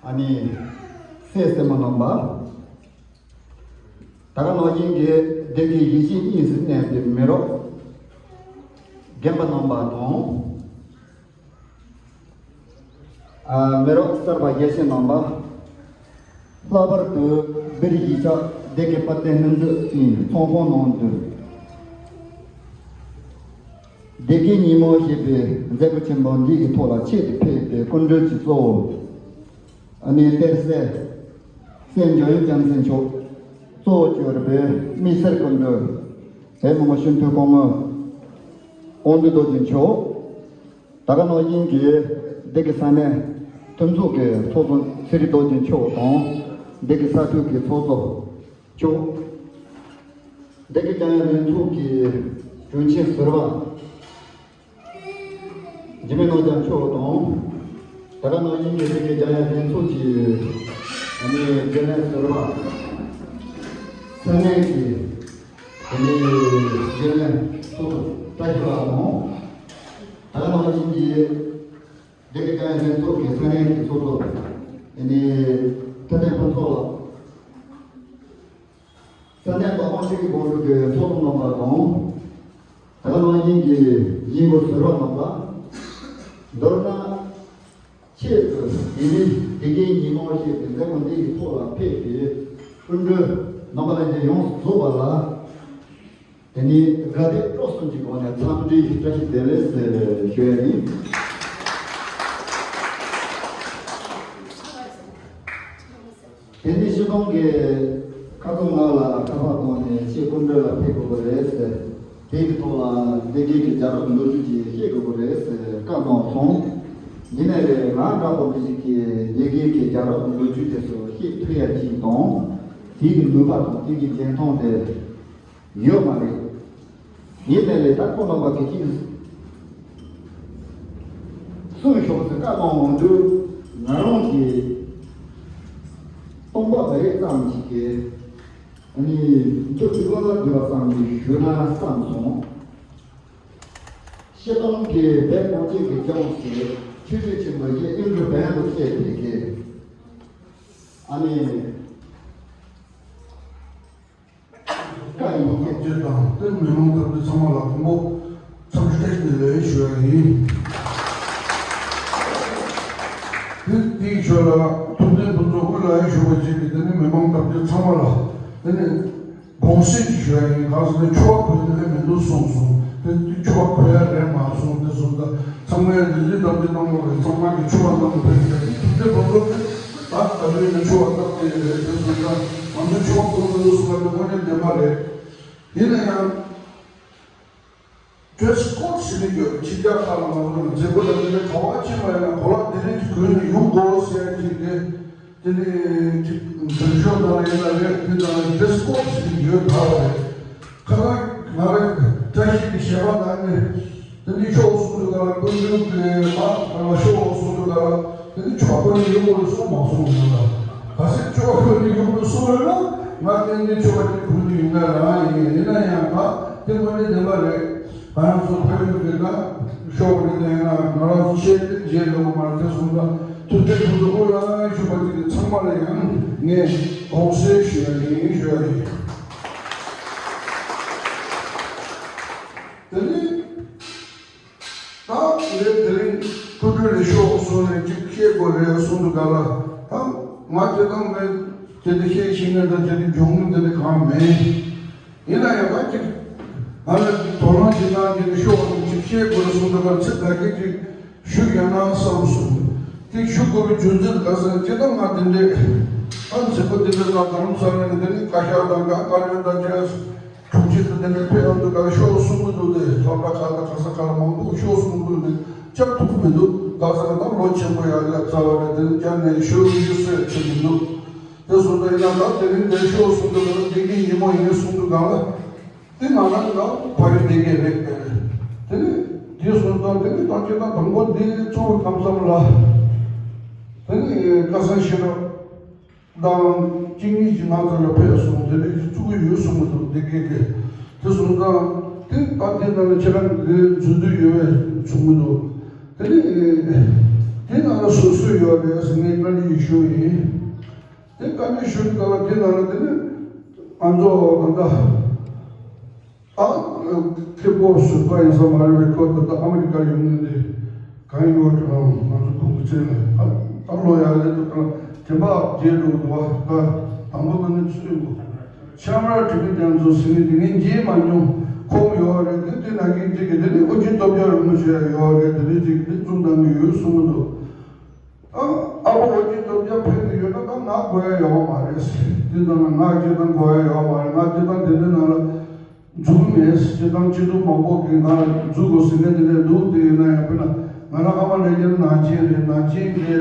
ཨ་ནི་སྲས་སྲས་མོ་རྣམ་པ། དེ་ག་ནང་བཞིན་གྱི་སྡེ་དགེ་གཞིས་བྱེས་གཉིས་སུ་གནས་པའི་མི་རབས་རྒན་པ་རྣམ་པ་དང་། ཨ། མི་རབས་གསར་པ་ཡེ་ཤེས་རྣམ་པ། ལྷག་པར་དུ་སྦིར་གཞིས་ཆགས་སྡེ་དགེ་དཔལ་ལྡན་ལྷུན་གྲུབ་ཀྱི་ཚོགས་ཁང་ནང་དུ། སྡེ་དགེ་ཉིན་མོ་ཞེས་པའི་མཛད་སྒོ་ཆེན་པོ་འདི་གི་ཐོག་ལ་ཆེད་དུ་ཕེབས་པའི་སྐུ་མགྲོན་གྱི་གཙོ་བོ། ཨ་ནི་གཏེར་སྲས་སྲས་འཇམ་དབྱངས་རྒྱལ་མཚན་མཆོག། གཙོ་བོ་གྱུར་པའི་དམིགས་བསལ་སྐུ་མགྲོན། བོད་མི་མང་སྤྱི་འཐུས་སྐུ་ངོ་དབང་འདུས་རྡོ་རྗེ་མཆོག། ད་ག་ནང་བཞིན་གྱི་སྡེ་དགེ་ས་གནས་མཐུན་ཚོགས་ཀྱི་ཚོགས་གཙོ་ཚེ་རིང་རྡོ་རྗེ་མཆོག་དང་། སྡེ་དགེ་ས་འཐུས་ཀྱི་ཚོགས་གཙོ་མཆོག། སྡེ་དགེ་རྒྱལ་ཡོངས་ལྷན་ཚོགས་ཀྱི་དྲུང་ཆེ་ཟུར་པ་འཇིགས་མེད་རྣམ་རྒྱལ་མཆོག་དང་། ད་ག་ནང་བཞིན་གྱི་སྡེ་དགེ་རྒྱལ་ཡོངས་ལྷན་ཚོགས་ཀྱི་ཨ་ནི་རྒྱུན་ལས་ཟུར་པ། ས་གནས་ཀྱི་ཨ་ནི་རྒྱུན་ལས་ཚོགས་གཙོ་བཀྲ་ཤིས་ལགས་དང་། ད་ག་ནང་བཞིན་གྱི་ སྡེ་དགེ་རྒྱ་ཡན་ལྷན་ཚོགས་ཀྱི་ས་གནས་ཀྱི་ཚོགས་གཙོ། ཨ་ནི་ཐུབ་བསྟན་ཕུན་ཚོགས་ལགས། ས་གནས་དམངས་སྤྱི་གི་ཁོངས་ཀྱི་ཚོགས་གཙོ་རྣམ་པ་དང་། ད་ག་ནང་བཞིན་གྱི་ཡིན་གོ་ཟུར་པ་རྣམ་པ། མདོར་ན། ཆེད་དུ་དེ་རིང་སྡེ་དགེ་ཉིན་མོ་ཞེས་པའི་མཛད་སྒོ་འདི་ཡི་ཐོག་ལ་ཕེབས་པའི་སྐུ་མགྲོན་རྣམ་པ་ལྷན་རྒྱས་ཡོངས་སུ་རྫོགས་པ་ལ། དེ་ནས་དགའ་དད་སྤྲོ་གསུམ་གྱི་སྒོ་ནས་འཚམས་འདྲི་བཀྲ་ཤིས་བདེ་ལེགས་ཞུ་ཡ་ཡིན། དེ་ནས་སྤྱི་བཏང་གི་ཁ་སྐོང་ནང་ལ་ཁ་པར་བཏང་ནས་ཆེད་སྐུ་མགྲོན་ལ་ཕེབས་དགོས་པ་རེད་ཟེར། དེ་གི་ཐོག་ལ་སྡེ་དགེ་གི་རྒྱལ་རབས་ལོ་རྒྱུས་ཅིག་བཤད་དགོས་པ་རེད་ཟེར་བཀའ་གནང་སོང་། ཡིན་ནའི་རེད། ང་འདྲ་པོ་མི་ཞིག་གིས་སྡེ་དགེ་གི་རྒྱལ་རབས་ལོ་རྒྱུས་དེ་ཚོ་བཤད་ཐུབ་ཡ་ཅིག་དང་། དེ་གི་ནུས་པ་དང་དེ་གི་འཇོན་ཐང་དེ་ཡོད་མ་རེད། ཡིན་ནའི་རེད། ད་ཁོང་རྣམ་པ་གིས་ཅིག་གསུངས་ཤོག་ཟེར་བཀའ་གནང་འོང་དུས། ང་རང་གིས་སྟོང་པ་མི་རིགས་ཙམ་ཞིག་གིས་ཨ་ནི་མདོ་སྡུད་པ་ལ་འདུལ་བ་ཙམ་ཞིག་ཞུས་ན་བསམ་སོང་། སྤྱི་བཏང་གི་བོད་གངས་ཅན་གྱི་ལྗོངས་སུ་ཆོས་སྲིད་ཆེན་པོ་བཞི་དབྱིངས་རུ་བོན་དུ་བསྲེས་པའི་གི་ཨ་ནི། བཀའ་ཡིན། ཐམས་ཅད་དང་དེ་མི་མང་ཐམས་ཅད་ཚང་མ་ལ་དང་པོ་འཚམས་འདྲི་བཀྲ་ཤིས་བདེ་ལེགས་ཞུ་ཡ་ཡིན། དེ་དེའི་ཞོར་ལ་ཐུབ་བསྟན་ཕུན་ཚོགས་དབུ་ལ་ཡང་ཞུ་བ་བྱེད་ཀྱི་དེ་ནི་མི་མང་ཐམས་ཅད་ཚང་མ་ལ་དེ་ནི་དགོངས་སེལ་ཞིག་ཞུ་ཡ་ཡིན། གང་ཟེར་ན་ཆོ་ག་གོན་ནི་ལས་མི་འདུག་གསུངས་སོང་། དེ་དུས་ཆོ་ག་གོན་ཡ་རེད་མ་སོང་། དེ་སོང་ཙང་ཚང་མས་རེ་རེ་ཐམས་ཅད་གནང་དགོས་རེད། ཚང་མ་གི་ཆོ་ག་གནང་དགོས་རེད། ཐུབ་བསྟན་ཕུན་ཚོགས་དེ། ད་ད་ལོའི་ནང་ཆོ་ག་བཏབ་སྟེ་རེད། དེ་སོང་ཙང་ང་ཚོ་ཆོ་ག་གོན་མི་འདུག་གསུངས་པ་དེ་དངོས་གནས་བདེན་པ་རེད། ཡིན་ན་ཡང་། ཌེ་རེ་སི་ཀོ་ཌི་ཟེར་ནས་ཡོད། ཕྱི་རྒྱལ་ཁག་ལ་ང་ཚོ་ནང་མཛད་སྒོ་དང་དེ་འདྲ་ག་པར་ཕྱིན་པ་ཡིན་ན་གོ་ལག་དེ་རིགས་གོན་ནས་ཡོང་དགོས་ཟེར་ཡ་ཅིག་དེ། དེ་ནས་ཅིག་འཛིན་སྐྱོང་ནང་ལ་ཡིན་ན་རེད། དེ་ནང་ཌེ་རེ་སི་ཀོ་ཌི་ཟེར་ནས་ཡོད་ད་བ་རེད། ཁ་ཁ་ང་རང་བཀྲ་ཤིས་ཀྱི་ཞལ་པར་ནང་ནས། དེ་ནི་ཆོག་གསུང་དུས་ག་ལ་དཀོན་མཆོག་གི་ལ་ལ་ཆོག་གསུང་དུས་ག་ལ། དེ་ནི་ཆོག་གོ་ནི་ཡོང་གོ་ནི་གསུང་མ་གསུང་ཡོང་ལ། ག་ཚད་ཆོག་གོ་ནི་ཡོང་གོ་ནི་གསུང་ཡོང་ལ། ང་ཏན་ཏན་ཆོག་ག་ཅིག་གོ་ནི་ཡོང་ན་རང་ཡིན། ཡིན་ན་ཡང་ད་དེ་དངོས་གནས་བདེན་པ་རེད། ང་རང་ཚོ་ཕ་ཡུལ་གི་ན་ཤོག་རེད། དེ་ཡང་ང་རང་ཚོ་ཆེད་དུ་རྗེས་ལོ་མ་དེ་སོང་ལ་ཐུགས་ཁྲལ་ཁོང་ཚོ་ཨོ་ལ་ཞུ་བ་དེ་ཚང་མ་ལ་ཡང་ངས་དགོངས་སེལ་ཞུ་ཡ་ཡིན་ཞུ་ཡ་ཡིན། དེ་ནི། ད་ངས་དེ་རིང་སྐུ་མགྲོན་ལ་ཤོག་གསུངས་ནས་ཅིག་བཤད་དགོས་རེད་གསུངས་འདུག་ག་ལ། ད་ང་སྤྱིར་བཏང་ངས་དེ་འདྲ་བཤད་ཤེས་མཁན་དང་དེ་འདྲ་འཇོན་མཁན་དེ་འདྲ་གང་མེད། ཡིན་ན་ཡང་ད་ཅིག་ང་ལ་ཅིག་དོ་སྣང་བྱེད་སྟངས་དེ་འདྲ་ཤོག་ཅིག་བཤད་དགོས་རེད་གསུངས་འདུག་ག་ལ། ཚིག་འགའ་ཤས་ཅིག་ཞུ་ཡ་ན་བསམ་སོང་། དེ་ཞུ་དགོས་པའི་རྒྱུ་མཚན་ག་ཟེར་ན། སྤྱིར་བཏང་ང་དེ་འདྲའི་ཨ་མཛད་སྒོ་དེ་འདྲ་ལ་རྡ་རམ་ས་ལ་ནས་དེ་ནི་བཀའ་ཤག་དང་འགའ་བཀའ་བློན་དང་བཅས། དྲུང་ཆེ་དང་དེ་འདྲ་ཕེབས་ཡོང་དུས་ག་ལ་ཤོག་གསུང་གི་འདུག་སྟེ། སློབ་གྲྭ་ཁག་དང་ག་ས་ག་ལ་མང་པོ་ཤོག་གསུང་གི་འདུག་སྟེ་བཅར་ཐུབ་ཀྱི་མི་འདུག་ག་ཟེར་ན་ད་ལོ་ཆེན་པོ་ཡར་སླེབས་ཚར་བ་རེད། དེ་ནི་བཅར་ནས་ཞུ་ཡི་ཟེར་བྱེད་ཀྱི་འདུག་དེ་སོང་ཙང་ཡིན་ན་ད་དེ་རིང་འདིར་ཤོག་གསུང་དུས་ག་ལ་འདི་གི་ཉིན་མོ་ཡིན་གསུང་དུས་ག་ལ། དེ་ང་རང་ལ་ཕ་ཡུལ་འདི་གས་རེད། དེ་ནི་དེ་སོང་ཙང་དེ་ནི་ད་ཁྱེད་རང་དང་པོ་འདི་གཙོ་བོ་ཁམས་བཟང་ལ། དེ་ནི་ཁ་སང་ཤེས་རབ། ད་གཅིག་གཉིས་ཀྱིས་ང་ཚོ་ལ་ཕེབས་སོང་། དེ་འདྲ་ཅིག་བཙུགས་ཀྱི་ཡོད་གསུང་གི་འདུག་འདི་སྐད་དེ། དེ་སོང་ཙང་དེ་ད་དེ་ནང་ལ་ཁྱེད་རང་གི་འཛུལ་འདོད་ཡོད་པའི་གསུང་གི་འདུག་དེ་ནི་དེ་ནང་ལ་སོ་སོ་ཡོད་རེད་ཟེར་ངས་བཀའ་འདྲི་ཞུ་ཡིན། དེ་བཀའ་འདྲི་ཞུ་སྐབས་ལ་དེ་ནང་ལ་དེ་ནི་ང་ཚོ་ད་ལྟ། ཨ། ཁེ་པོ་ཟུར་པ་ཡིན་ས་མ་རེད་པས། ཁོ་ད་ལྟ་ཨ་མི་རི་ཀར་ཡོང་མཁན་དེ་གང་ཡོད་ཀྱང་ང་ཚོ་ཁོང་གི་ཚེ་ལ་ཨ་ད་ལོ་ཡག་ལས་དུ་དང་དྲན་པ་བརྗེད་འགྲོ་འདུག་བ། ད་དང་པོ་ད་ནི་ཚུད་འདུག་ཤམ་ར་དྲི་མི་དེ་ཚོ་ཟིན་ནི་དེ་ངས་མཇལ་མ་མྱོང་། ཁོང་ཡོད་རེད། དེ་དེ་ན་གིན་ཅིག་གི་དེ་ནི་ཨོ་རྒྱན་སྟོབས་རྒྱལ་རིན་པོ་ཆེ་ཡོད་རེད། དེ་ནི་ཅིག་དེ་ཙུམ་དང་གི་ཡོད་གསུང་གི་འདུག་ཨ་ཨ་ཕོ་ཨོ་རྒྱན་སྟོབས་རྒྱལ་ཕེབས་ཀྱི་ཡོད་ན་ད་ང་དགོས་ཡ་ཡོད་མ་རེད། དེ་ལྟར་ན་ང་སྤྱིར་བཏང་དགོས་ཡ་ཡོད་མ་རེད། ང་སྤྱིར་བཏང་དེ་འདྲའི་ནང་ལ་འཛུལ་མེད། སྤྱིར་བཏང་སྤྱི་འཐུས་མང་པོ་གིས་ང་འཛུལ་དགོས་ཟེར་མཁན་དེ་འདྲ་འདུག་དེ་ཡིན་ན་ཡང་དཔེར་ན་ང་རང་ཨ་མ་ལས་ཀྱང་ནང་ཆེན་རེད། ནང་ཆེན་གྱི་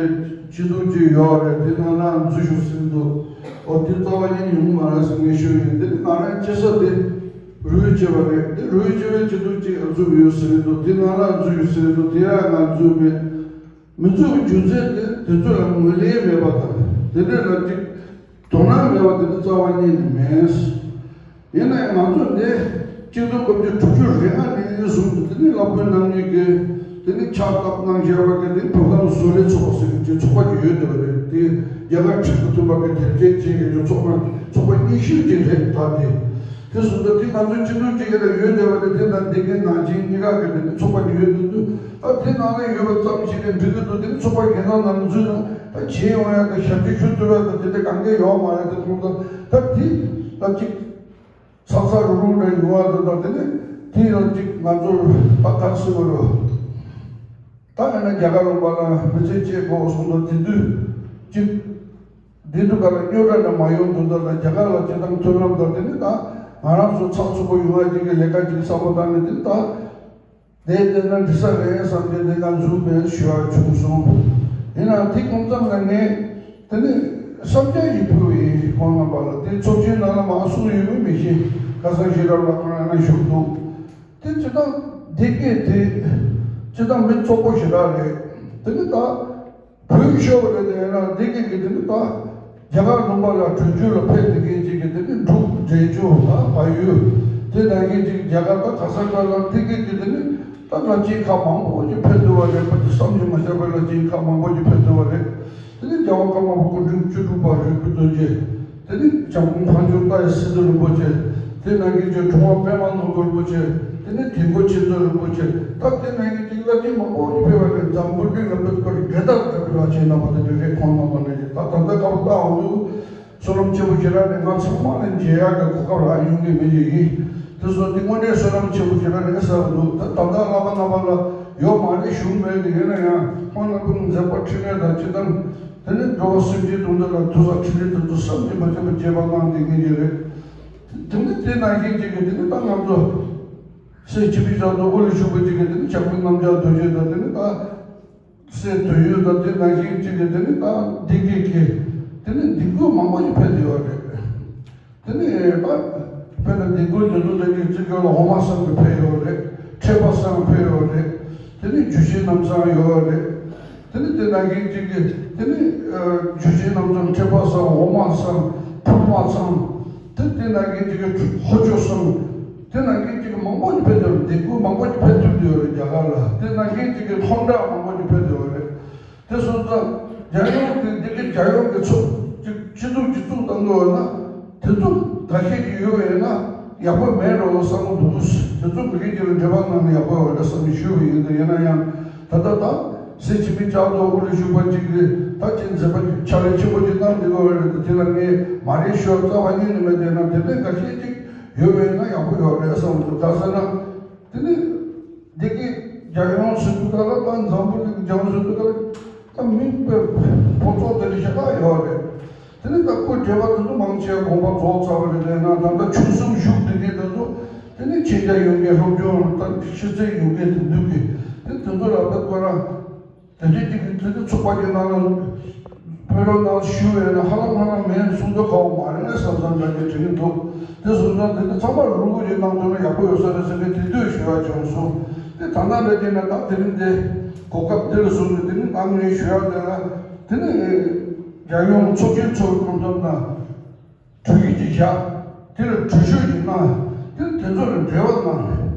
སྤྱི་འཐུས་ཅིག་ཡོད་རེད། དེ་ནང་ལ་འཛུལ་ཤོག་ཟེར་འདུག་ཨོ་དེ་རྩ་བ་ཉིད་ཡོང་མ་རེད་ཟེར་ངས་ཞུ་ཡིན། དེ་ནི་ང་རང་སྐྱེ་ས་དེ་རུས་སྐྱེས་པ་རེད། དེ་རུས་སྐྱེས་པའི་སྤྱི་འཐུས་ཅིག་འཛུལ་ཡོད་ཟེར་འདུག་དེ་ནང་ལ་འཛུལ་ཡོད་ཟེར་འདུག་དེ་ཡང་ང་འཛུལ་མེད། མི་འཛུལ་རྒྱུ་མཚན་དེ་དེ་ཚོ་ལ་ངོས་ལེན་མེད་པ་དང་། དེ་འདྲ་ལ་ཅིག་དོ་སྣང་མེད་པ་དེ་ནི་རྩ་བ་ཉིད་ནས་མེད། ཡིན་ན་ཡང་ང་ཚོ་འདི་གཅིག་སྟོང་དགུ་བརྒྱ་དྲུག་ཅུ་རེ་ལྔ་ནས་བཟུང་སྟེ་དེ་ནི་སློབ་དཔོན་རྣམ་གཉིས་ཀྱིས་ དེ་ནི་ཕྱག་བཏབ་གནང་བཞེས་པ་གི་དེ་བོད་ཁམས་བཟོ་ལས་ཚོགས་པ་ཟེར་གྱི་ཚོགས་པ་ཅིག་ཡོད་བསྡད་པ་རེད། དེ་རྒྱ་གར་ཁྲིམས་དང་མཐུན་པ་གི་དེབ་སྐྱེལ་བྱེད་མཁན་གྱི་ཚོགས་པ་ཚོགས་པ་རྙིང་ཤོས་ཅིག་རེད། ད་དེ་དེ་སོང་ཙང་དེ་ང་ཚོའི་སྤྱི་ཚོགས་ཅིག་གི་ལ་ཡོད་བསྡད་པ་རེད། དེ་ལ་འདི་གའི་ནང་ཆེན་གཉིས་ཀ་གི་དེ་ནི་ཚོགས་པ་ཅིག་ཡོད་འདུག་ད་དེ་ནང་ལ་ཡོད་པ་ཙམ་ཞིག་ནས་འགྲིག་གི་འདུག་དེ་ནི་ཚོགས་པ་རྒན་ནང་ནང་འཛུལ་ན་ད་བྱེད་ཡོང་ཡ་དང་ཞབས་ཕྱི་ཞུ་ཐུབ་ཡ་དང་དེ་འདྲ་གང་ག་ཡོད་མ་རེད། དེ་སོང་ཙང་ད་དེ་ལ་ཅིག་ཚ་ཚ་རུག་རུག་འདྲ་ཡོང་བ་དང་། དེ་ནས་དེ་ཡང་ཅིག་ང་ཚོར་ད་ག་ཟེར་བ་རེད། ད་ཡང་ན་རྒྱ་གར་ལུང་པ་ལ་མི་ཚེ་སྐྱེལ་དགོས་གསུངས་དང་། དེ་དུས་ཅིག་དེ་དུས་ག་ལ་རྙོག་དྲ་འདྲ་མ་ཡོང་དུས་ད་ལ་རྒྱ་གར་ལ་སྤྱིར་བཏང་མཐུན་ལམ་དང་། དེ་ནས་ད་ང་རང་ཚོ་ཚགས་ཚུད་པོ་ཡོང་བ་ཅིག་གི་ལས་ཀ་ཅིག་བསམ་བློ་བཏང་ནས། དེ་ནས་ད་དེ་བལྟས་ན་འགྲིག་ས་རེད་བསམ་སྟེ་དེ་ང་འཛུལ་མེད་ཞུ་བ་བྱུང་སོང་། ཡིན་ནའང་དེ་གོང་ཙམ་ལ་ངས་དེ་ནས་བསམ་འཆར་ཞིག་ཕུལ་བ་ཡིན། ཁོང་རྣམ་པ་ལ་དེ་ཚོགས་ཆེན་ནང་ལ་མར་གསུངས་ཡོད་མེད་མི་ཤེས། ཁ་སང་ཞེ་དྲག་ལ་ཁོ་རང་ན་བཞུགས་འདུག་དེ་སྤྱིར་བཏང་སྡེ་དགེ་དེ་སྤྱིར་བཏང་མི་བཙོག་པོ་ཞེ་དྲག་རེད། དེ་ནི་ད་བོད་ཤོར་བ་རེད། དེ་ཡིན་ན་སྡེ་དགེ་གི་དེ་ནི་ད་རྒྱ་གར་ལུང་པ་ལ་བྲོས་བྱོལ་ལ་ཕེབས་བསྡད་མཁན་ཅིག་གི་དེ་ནི་འབྲུག་འབྲས་ལྗོངས་ད་བལ་ཡུལ་དེ་ནང་བཞིན་ཅིག་རྒྱ་གར་ད་ག་ས་ག་ལ་སྡེ་དགེ་གི་དེ་ནི་ད་བླ་ཆེན་ཁག་མང་པོ་ཅིག་ཕེབས་འདུག་བ་རེད། ཕ་དེ་བསམ་གྱིས་མི་ཁྱབ་པའི་བླ་ཆེན་ཁག་མང་པོ་ཅིག་ཕེབས་འདུག་བ་རེད། དེ་ནི་རྒྱལ་བ་ཀརྨ་པ་སྐུ་ཕྲེང་བཅུ་དྲུག་པ་རིག་པའི་རྡོ་རྗེ། དེ་ནི་འཇམ་མགོན་འཕགས་མཆོག་ལྟ་བའི་སི་ཏུ་རིན་པོ་ཆེ། དེ་ནང་བཞིན་གྱི་དྲུང་པ་པདྨ་ནོར་བུ་རིན་པོ་ཆེ། དེ་ནི་དིལ་མགོ་ཆོས་མཛད་རིན་པོ་ཆེ། ད་དེ་ནང་བཞིན་གྱི་བླ་ཆེན་མང་པོ་ཞིག་ཕེབས་པ་རེད། འཛམ་བུ་གླིང་ལ་ཕེབས་པར་འབྲེལ་ཐག་ཆོད་པའི་བླ་ཆེན་རྣམ་པ་དེ་འདྲ་རེད། ཁོང་རྣམ་པ་ནང་བཞིན་ད་ད་ལྟ་སྐབས་ལྟ་འོང་དུས་བསོད་ནམས་ཆེན་པོ་ཞེ་དྲག་རེད། ང་ཚང་མ་ལ་མཇལ་ཡག་གི་གོ་སྐབས་རག་ཡོང་གི་མི་ཞིག་ཡིན། དེ་སོང་དེ་དངོས་གནས་བསོད་ནམས་ཆེན་པོ་ཞེ་དྲག་རེད་ཟེར་བ་འདུག་ད་ད་ལྟ་བླ་མ་རྣམ་པ་ལ་ཡོད་མ་རེད་ཞུ་མེད་དེ། ཡིན་ན་ཡང་ཁོང་རྣམ་པའི་མཛད་པ་འཕྲིན་ལས་དང་། སྤྱིར་བཏང་དེ་ནི་འགྲོ་བ་སེམས་ཅན་དོན་དུ་ལ་དུས་ལ་འཕྲིན་ལས་དེ་ཚོ་བསམ་གྱིས་མ་ཁྱབ་པ་རྒྱས་པ་གནང་བསྡད་མཁན་ཅིག་རེད། དེ་ནི་དེ་ནང་བཞིན་ཅིག་གིས་དེ་ནི་ད་ང་ཚོ་སྲས་འཆི་མེད་ལྕགས་རྡོ་དབུ་ལ་བཞུགས་པ་ཅིག་གིས་དེ་ནི་བྱམས་མགོན་རྣམ་རྒྱལ་རྡོ་རྗེ་དང་། དེ་ནི་ད་སྲས་དོན་ཡོད་དང་། དེ་ནང་བཞིན་ཅིག་གིས་དེ་ནི་ད་སྡེ་དགེ་གི་དེ་ནི་སྡེ་དགོན་མང་པོ་ཞིག་ཕེབས་བསྡད་ཡོད་རེད། དེ་ནས་ད་དཔེར་ན་སྡེ་དགོན་དེ་ཚོ་ལ་ཅིག་བརྩི་བཀུར་ལ་འོ་མ་བསང་གི་ཕེབས་ཡོད་རེད། ཁྲེག་པ་བསང་ཕེབས་ཡོད་རེད། དེ་ནས་འཇུ་ཆེན་རྣམ་བསང་ཡོད་རེད། དེ་ནས་དེ་ནང་བཞིན་ཅིག་གི་དེ་ནས་ཨ་འཇུ་ཆེན་རྣམ་བསང་། ཁྲེག་པ་བསང་། འོ་མ་བསང་། ཕུར་མ་བསང་། དེ་དེ་ནང་བཞིན་ཅིག་གི་ཧོ་ཅོ་བསང་། དེ་ནང་བཞིན་ཅིག་གི་མང་པོ་ཞིག་ཕེབས་ཡོད་རེད། སྡེ་དགོན་མང་པོ་ཞིག་ཕེབས་ཐུབ་བསྡད་ཡོད་རེད་རྒྱ་གར་ལ། དེ་ནང་བཞིན་ཅིག་གི་ཁྲོམ་བྲག་མང་པོ་ཞིག་ཕེབས་བསྡད་ཡོད་རེད། དེ་སོང་ཙང་རྒྱལ་ཡོངས་ཀྱི་འདི་གའི་རྒྱལ་ཡོངས་ཀྱི་ཚོགས་ཀྱི་སྤྱི་ཚོགས་ཀྱི་བཙུགས་བཏང་དགོས་ན། དེ་ཚོ་འགའ་ཤས་ཀྱི་ཡོད་པ་ཡིན་ན་ཡག་པོ་མེད་འགྲོ་བསམ་གྱི་འདུག་དེ་ཚོ་མི་རིགས་ཀྱི་ལ་འབྲེལ་བ་གནང་ན་ཡག་པོ་ཡོད་རེད་བསམ་ནས་ཞུས་པ་ཡིན། དེ་ཡིན་ན་ཡང་ད་ལྟ་ད་སྲས་འཆི་མེད་ལྕགས་རྡོ་དབུ་ལ་བཞུགས་པ་ཅིག་གིས་ད་ཅིག་མཛད་པ་ཕྱག་ལས་ཆེན་པོ་ཅིག་གནང་བསྡད་ཡོད་རེད། དེ་ལ་ངས་མ་རེད་ཞུ་བ་རྩ་བ་ཉིད་ནས་མེད། དེ་ན་དེ་འདྲའི་འགའ་ཤས་ཅིག་ཡོད་པ་ཡིན་ན་ཡག་པོ་ཡོད་རེད་བསམ་གྱི་འདུག་གང་ཟེར་ན། དེ་ནི་འདི་གའི་རྒྱལ་ཡོངས་ཟེར་དུས་ག་ལ། ད་འཛམ་བུ་གླིང་རྒྱལ་ཡོངས་ཟེར་དུས་ག་ལ། ད་མི་དཔེ་ཕོ་ཚོགས་དེ་འདྲ་ཞེ་དྲག་ཡོད་རེད། དེ་ནི་ད་སྐུ་བགྲེས་པ་དེ་ཚོ་མང་ཆེ་བ་དགོངས་པ་རྫོགས་ཚར་བ་རེད། དེ་ན་ད་ལྟ་ཆུང་གསུམ་བཞུགས་བསྡད་མཁན་དེ་ཚོ། དེ་ནི་མཁྱེན་རྒྱ་ཡོད་མཁན། སློབ་སྦྱོང་དང་ཤེས་ཚད་ཡོད་མཁན་དེ་འདུག་གི། དེ་དེ་ཚོ་ལ་ད་ཁོ་རང་དེ་འདྲའི་ཅིག་གི་དེ་ཚོ་ཚོགས་པ་གི་ནང་ལ་ཕེབས་རོགས་གནང་ཞུ་བས་ན་ཧ་ལམ་ཧ་ལམ་མེད་གསུང་ཚོད་ཁག་པོ་མ་རེད་བསམ་བསམ་འདྲ་ཅིག་དྲན་གྱི་འདུག་དེ་སོང་ཙང་དེ་ཚོ་ཚང་མ་རུ་ཁུག་ཅིག་གནང་ཐུབ་ན་ཡག་པོ་ཡོད་ས་རེད་ཟེར་མཁན་དེ་དུས་ཞུ་བ་བྱུང་སོང་། དེ་ད་ལྟ་འདྲ་བྱས་ན་ད་དེ་རིང་དེ་གོ་སྐབས་འདི་ལ་བཟུང་ནས་དེ་རིང་ད་ངས་ཞུ་ཡག་དེ་ལ། དེ་ནི་རྒྱལ་ཡོངས་ཚོགས་ཆེན་ཚོགས་ཁོམ་ཐོབ་ན། གྲོས་ཡིག་ཅིག་བཞག་དེ་ལ་གྲོས་ཆོད་ཅིག་གནང་། དེ་ནི་དེ་ཚོ་ལ་འབྲེལ་བ་གནང་།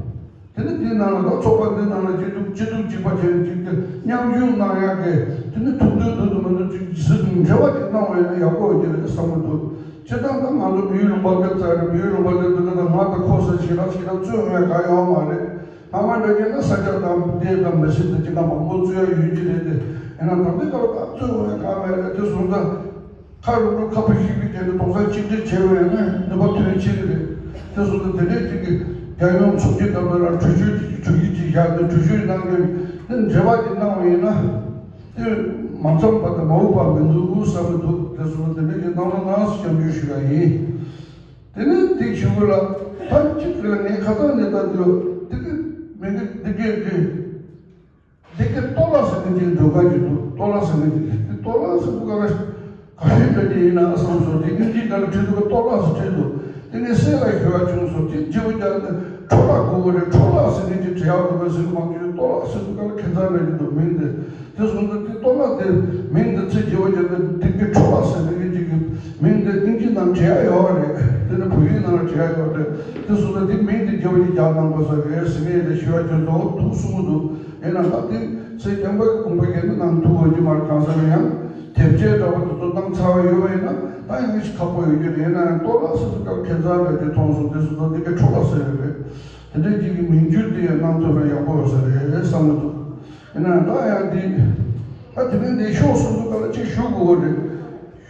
དེ་ནི་དེའི་ནང་ལ་ད་ཚོགས་པ་འདི་ནང་ལ་སྐྱིད་སྡུག་སྐྱིད་སྡུག་གཅིག་པ་བྱས་ནས་ཅིག་དེ་མཉམ་ཞུགས་གནང་ཡག་གི་དེ་ནི་ཐུགས་འདུན་འདུག་འདུག་མི་འདུག་ཅིག་ཟིག་འབྲེལ་བ་ཅིག་གནང་བས་ན་ཡག་པོ་ཡོད་ཀྱི་རེད་བསམ་གྱི་འདུག་སྤྱིར་བཏང་ད་ང་ཚོ་བོད་ཡིག་ལུང་པ་སླེབས་ཚར་རེད། བོད་ཡིག་ལུང་པ་སླེབས་དུས་ད་ང་དང་ཁོ་ཟེར་ཞེ་དྲག་ཞེ་དྲག་རྩོད་ཡོང་ཡ་གང་ཡོད་མ་རེད། སྔ་མ་འདྲ་བྱས་ན་ས་སྐྱ་དང་དེ་དང་མི་སེར་དང་ཅིག་ལ་མང་པོ་རྩོད་ཡ་ཡོད་ཀྱི་རེད་དེ། ཡིན་ན་ད་ལྟའི་སྐབས་ལ་ད་རྩོད་ཡོང་ཡ་གང་མེད་རེད། དེ་སོང་ཙང་། ཁ་རུབ་རུབ་ཁ་ཕར་ཤིག་ཤིག་བྱས་ནས་རྡོག་རྩ་གཅིག་སྒྲིལ་བྱས་པ་ཡིན་ན་ནུས་པ་ཐོན་ཆེ་གི་རེད། དེ་སོང་ཙང་དེ་འདྲའི་ཅིག་གི་རྒྱལ་ཡོངས་ཚོགས་ཆེན་སྐབས་ལ་གྲོས་ཆོད་ཅིག་གྲོས་ཡིག་ཅིག་བཞག་ནས་གྲོས་ཆོད་གནང་གི་དེ་འབྲེལ་བ་ཅིག་གནང་བ་ཡིན་ན། དེ་མ་འཚམས་པ་དང་མ་འོས་པ་མི་འདུག་བསམ་གི་འདུག་དེ་སོང་ཙང་དེ་འདྲ་ཅིག་གནང་རོགས་གནང་ཞེས་སྐྱབས་འཇུག་ཞུ་ཡ་ཡིན། དེ་ནས་དེ་ཞུ་དགོས་ལ། ད་གཅིག་གི་ལ་ངས་ཁ་སང་ནས་ད་འདི་ལོ་དེ་གི་མི་གི་དེ་གི་དེ། འདི་གའི་གཏོར་བརླག་ཟེར་མཁན་ཅིག་འདོན་ག་གི་འདུག་གཏོར་བརླག་ཟེར་མཁན་ཅིག་དེ་གཏོར་བརླག་ཟེར་དུས་ག་ལ་ག་རེ་འདྲ་ཅིག་ཡིན་ན་བསམ་སོང་། དེ་དབྱིན་ཇིའི་ནང་ལ་བྲིས་འདུག་ག་གཏོར་བརླག་ཟེར་བྲིས་འདུག་དེ་ངས་སྲས་ལ་ཞུ་བ་བྱུང་སོང་། དེ་བརྗེ་པོ་རྒྱག་ནས་འཕྲོ་བརླག་དགོས་པ་རེད། འཕྲོ་བརླག་ཟེར་མཁན་ཅིག་བྲིས་ཡག་འདུག་ག་ཟེར་གི་མ་གཏོགས་གཏོར་བརླག་ཟེར་དུས་ག་ལ་ཁྱད་མཚར་འདྲ་ཅིག་འདུག་མིང་དེ། དེ་སོང་ཙང་དེ་གཏོར་བརླག་དེ་མིང་དེ་ཚིག་བརྗེ་པོ་རྒྱག་ནས་དེ་གའི་འཕྲོ་བརླག་ཟེར་མཁན་ཅིག་གི་མིང་དེ་དབྱིན་ཇིའི་ནང་བྲིས་ཡག་ཡོད་རེད། དེ་ནས་བོད་ཡིག་ནང་ལ་བྲིས་ཡག་ཡོད་རེད། དེ་སོང་ཙང་དེ་མིང་དེ་བརྗེ་པོ་ཅིག་རྒྱག་གནང་དགོས་ས་རེད་ཟེར་ངས་དེ་ཞུ་བ་བྱུང་སོང་། འདུག་གསུང་གི་འདུག་ཡིན་ན་ད་དེ་ཚེ་རྐྱང་པ་གི་དགོངས་པ་བཞེས་ན་གནང་ཐུབ་ཀྱི་མ་རེད། གང་ཟེར་ན་ཡང་དེབ་ཆས་འདྲ་པོ་དེ་ཚོ་བཏང་ཚར་བ་ཡོད་པ་ཡིན་ན་ད་ཡང་ཁག་པོ་ཡོད་རྒྱུ་རེད། ཡིན་ན་ཡང་ཏོག་ཙམ་སོ་སོ་སྐབས་ཁྱད་མཚར་འདྲ་ཅིག་མཐོང་སོང་། དེ་སོ་སོ་དེ་ག་འཕྲོ་བརླག་ཟེར་ཡོད་རེད། དེ་འདྲ་ཅིག་གི་མིང་བསྒྱུར་དེ་ཡང་གནང་ཐུབ་ན་ཡག་པོ་ཡོད་ས་རེད་བསམ་གྱི་འདུག་ཡིན་ན་ཡང་ད་ཡང་དེ་ད་དེ་རིང་དེ་ཤོག་གསུང་དུས་སྐབས་ལ་ཅིག་ཞུ་དགོས་པ་རེད།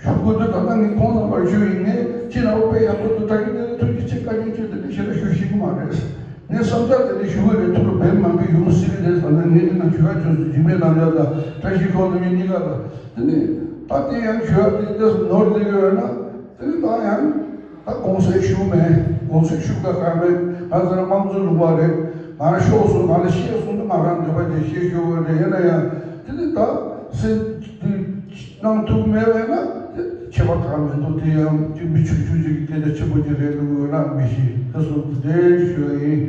ཞུ་དགོས་དུས་ད་ལྟ་ངས་ཁོང་རྣམ་པར་ཞུ་ཡིན། ངས་ཅི་ན་བ་དཔེ་ཡག་པོ་འདུག་ད་གིན་དེ་ལ་ཐུགས་རྗེ་ཆེ་བཀའ་དྲིན་ཆེ་དེ་འདྲ་ཞེ་དྲག་ཞུ་ཤེས་ཀྱི་མ་རེད། ངས་བསམ་ཚར་དེ་འདྲ་ཞུ་གི་རེད། ཐུགས་ལ་བེམ་མང་པོ་ཡོང་སྲིད་ཀྱི་རེད་བསམ་ནས་ངས་དེ་ན་ཞུ་ཡག་བྱུང་སོང་། འཇིགས་མེད་རྣམ་རྒྱལ་དང་བཀྲ་ཤིས་ཁོང་རྣམ་གཉིས་གཉིས་ཀ་ལ་དེ་ནས་ད་དེ་ཡང་ཞུ་ཡག་དེ་འདྲ་ནོར་སླེབས་ཡོད་ན་དེ་ནས་ད་ཡང་ད་དགོངས་སེལ་ཞུ་མེད། དགོངས་སེལ་ཞུ་དགོས་གང་མེད། ང་ཚོ་རང་དམངས་གཙོའི་ལུང་པ་རེད། ང་ཤོག་གསུང་ང་ལ་བཤད་གསུང་དུས་ང་རང་འདོད་པ་དེ་བཤད་ཞུ་དགོས་རེད། ཡིན་ན་ཡང་དེ་ནས་ད་སེམས་འདི་གནང་ཐུབ་མེད་པས་ན་དེ་ཁྱད་པར་གང་མི་འདུག་དེ་ཡང་ཅིག་མི་ཆུང་ཆུང་ཅིག་གི་སྐད་ཆ་ཆེན་པོ་ཅིག་རེད་འདུག་ཡོད་ན་མི་ཤེས། དེ་སོགས་དེ་ཞུ་ཡ་ཡིན།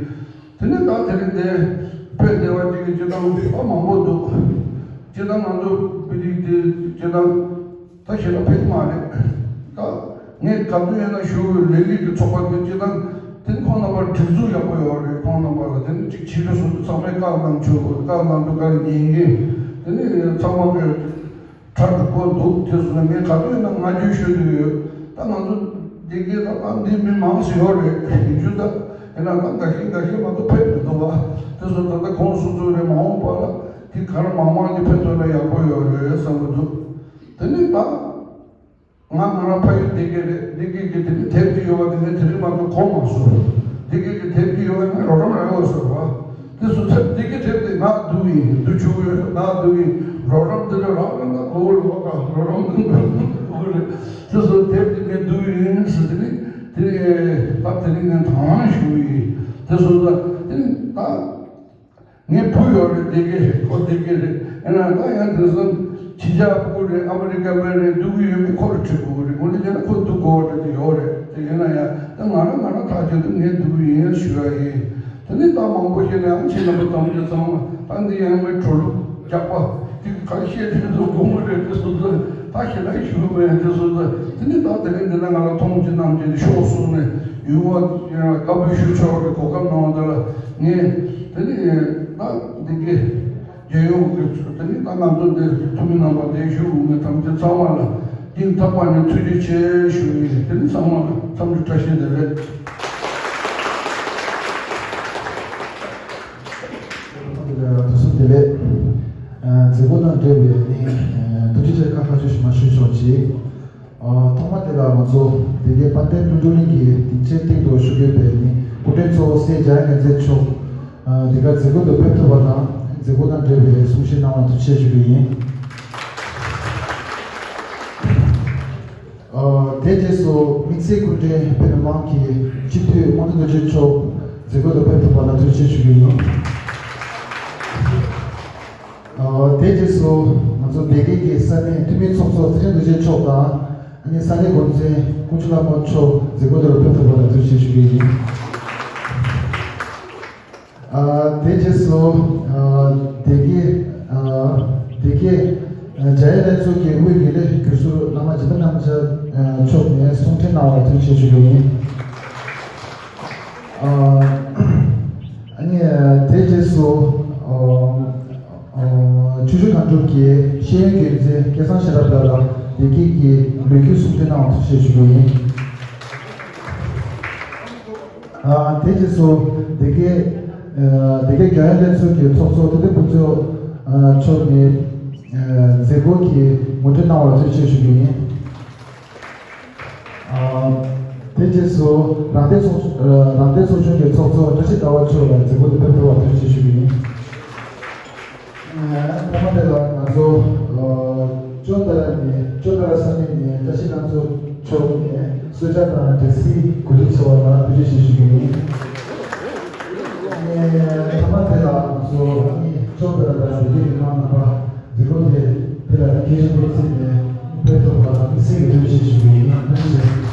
དེ་ནས་ད་དེ་རིང་འདི་དཔེ་བདེ་བ་ཅིག་གི་སྤྱི་བཏང་ཨ་མང་པོ་འདུག་སྤྱི་བཏང་ང་ཚོ་བི་རིགས་དེ་སྤྱི་བཏང་ད་ཞེ་ལ་ཕན་མ་རེད། ད་ངས་ག་དུས་ཡིན་ན་ཞུ་བའི་ལས་རིགས་ཀྱི་ཚོགས་པ་དེ་སྤྱི་བཏང་དེ་ནི་ཁོང་རྣམ་པར་སྒྲིག་འཛུགས་ཡག་པོ་ཡོད་རེད། ཁོང་རྣམ་པ་ལ་དེ་ནི་གཅིག་ཕྱི་དྲོ་སོང་དུས་ཚང་མས་བཀའ་གནང་ཆོག་གོ་བཀའ་གནང་དུས་བཀའ་ཉན་གྱིན་དེ་ནི་ཚང་མ་གི་གྲ་སྒྲིག་པོ་འདུག་དེ་སོང་ན་ངས་ག་དུས་ཡིན་ན་ང་རྒྱུས་ཤོད་དུ་ཡོད། ད་ང་ཚོ་འདི་གའི་ད་ད་འདི་མི་མང་ཞིག་ཡོད་རེད། ཡིན་རྒྱུ་ད་ཡིན་ན་ད་འགའ་ཤས་འགའ་ཤས་མ་གཏོགས་ཕེབས་མི་འདུག་བ། དེ་སོང་ད་ལྟ་ཁོང་སོ་སོ་རེད། མ་འོངས་པ་ལ་དེ་ག་རེ་མང་མང་གི་ཕེབས་ཐུབ་ན་ཡག་པོ་ཡོད་རེད་བསམ་གྱི་འདུག་དེ་ནས་ད། ང་ང་རང་ཕ་ཡུལ་བདེ་སྐྱིད་རེད། བདེ་སྐྱིད་ཀྱི་དེ་ནི་དེབ་ཅིག་ཡོད་པ་དེ་ངས་དེ་རིང་མ་གཏོགས་གོ་མ་སོང་། བདེ་སྐྱིད་ཀྱི་དེབ་ཅིག་ཡོད་པ་ངས་རོགས་རམ་རག་ཡོད་ཟེར་བ། དེ་སུ་ཚེ་བདེ་སྐྱིད་དེབ་དེ་ང་བསྡུ་ཡིན་བསྡུ་ཆུག་ཡོད་ང་བསྡུ་ཡིན། རོགས་རམ་དེ་ལ་རག་ལ་ང་གོ་བོར་བ་ག་རོགས་རམ་དེ་ང་གོ་བོར་རེད། དེ་སུ་དེབ་དེ་ངས་བསྡུ་ཡིན་ཟེར་དེ་ནི་དེ་ད་དེ་རིང་ངས་དང་བླངས་ཞུ་ཡིན། དེ་སུ་ད་དེ་ནི་ད། ངའི་བུ་ཡོད་རེད། བདེ་སྐྱིད་རེད། ཁོ་བདེ་སྐྱིད་རེད། ཡིན་ན་ད་ཡང་དེང་སང་ཕྱི་རྒྱལ་ཕྲུ་གུ་རེད། ཨ་མི་རི་ཀ་མི་རེད། སྡུག་གི་ཡོད་མེད་ཁོ་ལ་དྲི་དགོས་རེད། དངོས་གནས་བྱས་ན་ཁོ་སྡུག་དགོས་རེད་དེ་ཡོད་རེད་དེ། ཡིན་ན་ཡང་ད་ང་རང་ང་རང་ཐག་བཅད་དུས་ངས་སྡུག་གི་ཡིན་ཞུ་ཡ་ཡིན། དེ་ནས་ད་མང་པོ་ཞིག་ལ་ཡང་ཁྱེད་རྣམ་པ་ཚང་མ་ཚང་མ་ད་འདི་ཡང་མི་གྲོ་ལུག་རྒྱག་པ་དེ་ག་ཤེས་དེ་ཚོ་དགོངས་མོ་རེད། དེ་སོ་སོ་ད་ཞེ་ན་ཞུ་གི་མེད། དེ་སོ་སོ་དེ་ནས་ད་དེ་རིང་འདི་ན་ང་ལ་མཐོང་ཆེན་གནང་ཆེན་དེ་ཤོག་གསུངས་ནས་ཡུལ་བ་ཡང་བཀའ་འབུལ་ཞུ་ཆོག་གི་གོ་སྐབས་གནང་བ་དེ་ལ་ངས། དེ་ནས་ད་འདི་གའི་རྒྱལ་ཡོངས་ཀྱི་དེ་ནས་ད་ང་ཚོ་འདིར་འཐུས་མི་རྣམ་པ་འདིར་བཞུགས་ཡོད་མཁན་ཐམས་ཅད་ཚང་མ་ལ་སྙིང་ཐག་པ་ནས་ཐུགས་རྗེ་ཆེ་ཞུ་ཡི། དེ་ནས་ཚང་མ་ལ་འཚམས་འདྲི་བཀྲ་ཤིས་བདེ་ལེགས། དུས་གསུམ་བདེ་ལེགས། མཛད་སྒོ་དང་འབྲེལ་བའི་ནི་ཐུགས་རྗེ་ཆེ་ཁ་ཁ་ཆུ་ཞུ་མ་ཞུ་ཆོག་ཅིག་ཨ། ཐོག་མ་དེ་ལ་ང་ཚོ་སྡེ་དགེ་དཔལ་ལྡན་ཀླུ་སྒྲུབ་གླིང་གི་སྡིངས་ཆའི་སྟེང་དུ་བཞུགས་ཡོད་པའི་ནི་སྐུ་ཕྲེང་གཙོ་བོ་སྲས་འཇམ་དབྱངས་རྒྱལ་མཚན་མཆོག་ཨ། འདི་གར་མཛད་སྒོ་དུ་ཕེབས་ཐུབ་པ་དང་མཛད་སྒོ་དང་འབྲེལ་བའི་གསུང་བཤད་གནང་བར་ཐུགས་རྗེ་ཆེ་ཞུ་རྒྱུ་ཡིན། ཨ། དེ་རྗེས་སུ་དམིགས་བསལ་སྐུ་མགྲོན་དཔོན་རིགས་མང་གི་སྤྱི་འཐུས་དམངས་གཙོ་རྡོ་རྗེ་མཆོག་མཛད་སྒོ་དུ་ཕེབས་ཐུབ་པ་ལ་ཐུགས་རྗེ་ཆེ་ཞུ་རྒྱུ་ཡིན། ཨ། དེ་རྗེས་སུ་ང་ཚོ་སྡེ་དགེ་གི་ས་གནས་འཐུས་མི་ཚོགས་གཙོ་ཚེ་རིང་རྡོ་རྗེ་མཆོག་དང་ཨ་ནི་ས་གནས་འགོ་འཛིན་ཀུན་མཆོག་ལྷ་མོ་མཆོག་མཛད་སྒོ་དེར་ཕེབས་ཐུབ་པ་ལ་ཐུགས་རྗེ་ཆེ་ཞུ་གི་ཡིན། ཨ། དེ་རྗེས་སུ་ཨ། སྡེ་དགེ་ཨ། སྡེ་དགེ་ཨ། འཇམ་དབྱངས་ལྷན་ཚོགས་ཀྱི་དབུས་དགེ་ལས་བརྒྱུད་ཟུར་བླ་མ་འཇིགས་མེད་རྣམ་རྒྱལ་མཆོག་ནས་གསུང་འཕྲིན་གནང་བར་ཐུགས་རྗེ་ཆེ་ཞུ་གི་ཡིན། ཨ་ནི་དེ་རྗེས་སུ་ཨ་ཆུ་ཤུར་དོན་གྲུབ་ཀྱི་ཤེས་ཡོན་འགན་འཛིན་སྐལ་བཟང་ཤེས་རབ་ལགས་ལ་བདེ་སྐྱིད་ཀྱི་ལོ་རྒྱུས་གསུང་འཕྲིན་གནང་བར་ཐུགས་རྗེ་ཆེ་ཞུ་རྒྱུ་ཡིན། ཨ་དེ་རྗེས་སུ་སྡེ་དགེ་ཨ་སྡེ་དགེ་རྒྱལ་ཡོངས་ལྷན་ཚོགས་ཀྱི་ཚོགས་གཙོ་བསྟན་འཛིན་ཕུན་ཚོགས་ཨ་མཆོག་ནས་ཨ་མཛད་སྒོ་གི་ངོ་སྤྲོད་གནང་བར་ཐུགས་རྗེ་ཆེ་ཞུ་རྒྱུ་ཡིན། ཨ་དེ་རྗེས་སུ་རང་བདེན་ཚོགས་ཨ་རང་བདེན་ཚོགས་ཆུང་གི་ཚོགས་གཙོ་བཀྲ་ཤིས་ཟླ་བ་མཆོག་ལ་མཛད་སྒོ་དུ་ཕེབས་ཐུབ་པར་ཐུགས་རྗེ་ཆེ་ཞུ་རྒྱུ་ཡིན། ཨ་མཐའ་མ་དེ་ལ་ང་ཚོ་ཨ་ཅོ་ཏ་ར་ནས་ཅོ་ཏ་ར་ས་གནས་ནས་བཀྲ་ཤིས་རྣམ་ཚོགས་མཆོག་ནས་གསོལ་ཇ་དང་འབྲས་སིལ་གོ་སྒྲིག་བྱས་པ་ལ་ཐུགས་རྗེ་ཆེ་ཞུ་རྒྱུ་ཡིན། ཨ་མཐའ་མ་དེ་ལ་ང་ཚོ་ཨ་ནི་ཅོ་ཏ་ར་དང་བོད་ཀྱི་མི་མང་རྣམ་པ། འདི་ལོ་དེ་དེ་ལ་སྐད་ཆ་འགོ་ཚུགས་ནས་ཕེབས་ཐུབ་པ་ལ་དམིགས་བསལ་གྱི་ཐུགས་རྗེ་ཆེ་ཞུ་གི་ཡིན། ཐུགས་རྗེ་ཆེ།